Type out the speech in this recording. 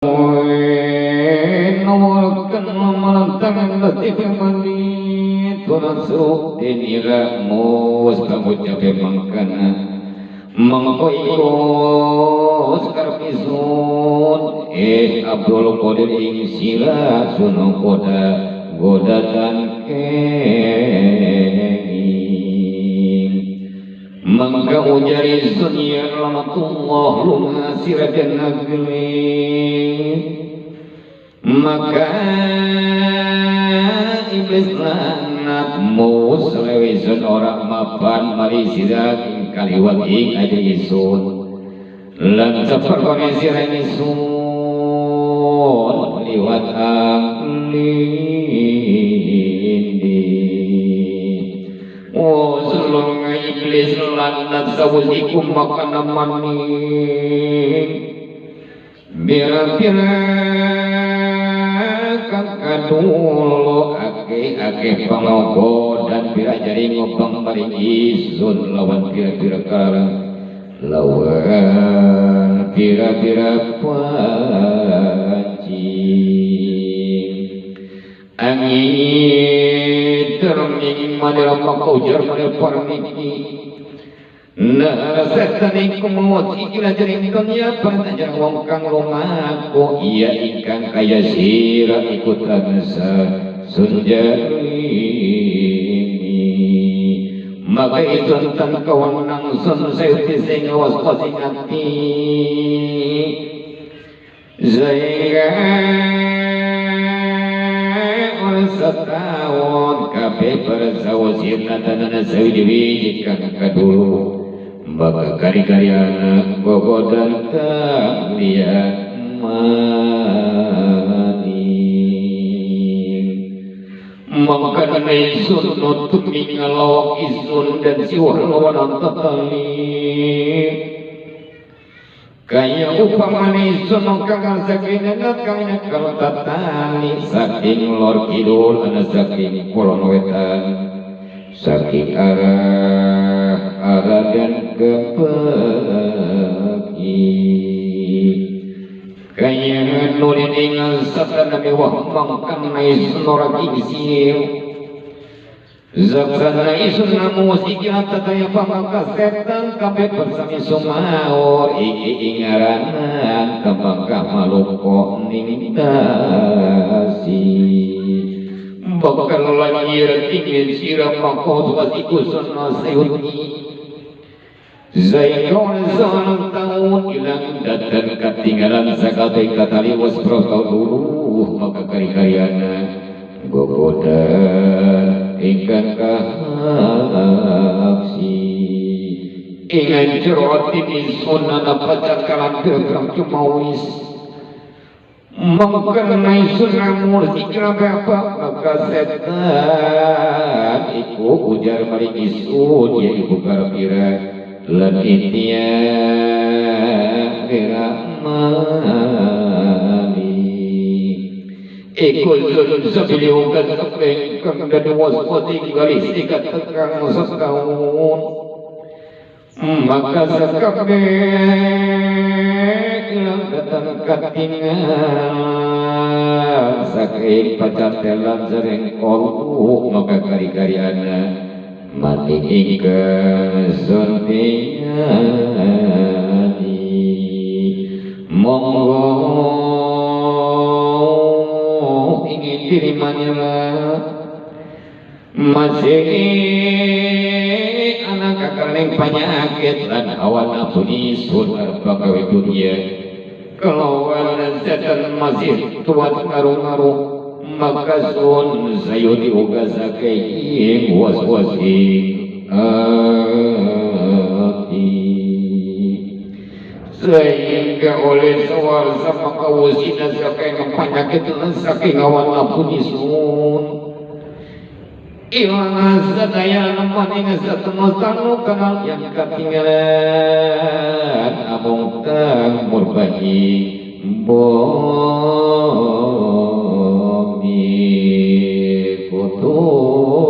Mengko iku sekarep isun Abdul Qadir ing sira suno koda godatan kenging mangka ujar isun ya rahmatullah lunga sira den negeri maka iblis lanat muslewisun ora mapan mari sira ing kaliwat ing aja isun lan saperkone sira isun liwat ang lindi oh iblis lanat sawus iku makana maning bira-bira kang kadulo ake-ake pangogo dan pira jari ngobang maring isun lawan pira-pira karang lawan pira-pira panci angin terming manira makaujar manira parmiki nah setan iku maut ikilah jering dunia pantajar wong kang lumaku iya ingkang kaya sira iku tansah sunjari maka isun tan kawenang sun sayuti sing waspa sing ati sehingga oleh setahun kabeh bersawasirna tanana sawi dewi kang kadulu maka kari-kari anak gogodan kang liat maning maka isun nutup ngalawak isun dan siwah lawan tetali kaya upamane isun kang saking kang nyekel tatali saking lor kidul ana saking kulon wetan saking arah arah dan kepeki kaya nurin ingal satan mewah mangkan isun ora kingsir zaksana isun namu iki tataya pamangka setan kabeh bersami sumaur iki ingaranan kemangka maluko ning tasi bakal lanjir ingin sira mangko tuas iku sunna sayuti Zaikon zaman tahun ilang datan ketinggalan sakabeh katali was dulu maka kari-kariana gogodan ingkang kahaksi ingan jerotin isun ana pacakalan pirang cumawis mengkena isun namur sikra bapak maka setan iku ujar maring isun ya iku karepira lan itia rahmani iku zul sabili uga sapeng kang dadi waswati garis ikat tekang setahun maka sakabeh ilang datang katingalan saking pacatelan sering kolku maka kari-kari ana mati ingkang sun tinggali monggo ingin diri manira masih anak kakareng penyakit lan hawa nafsu isun arep gawe dunia kelawan setan masih tuat ngaruh-ngaruh maka sun sayuti uga saking was-wasi ati sehingga oleh sawar sama kawusina saking penyakit lan saking hawa nafsu isun ilang sadaya nemaning satemostanu kanal yang ketinggalan amung kang murbahi bumi kutu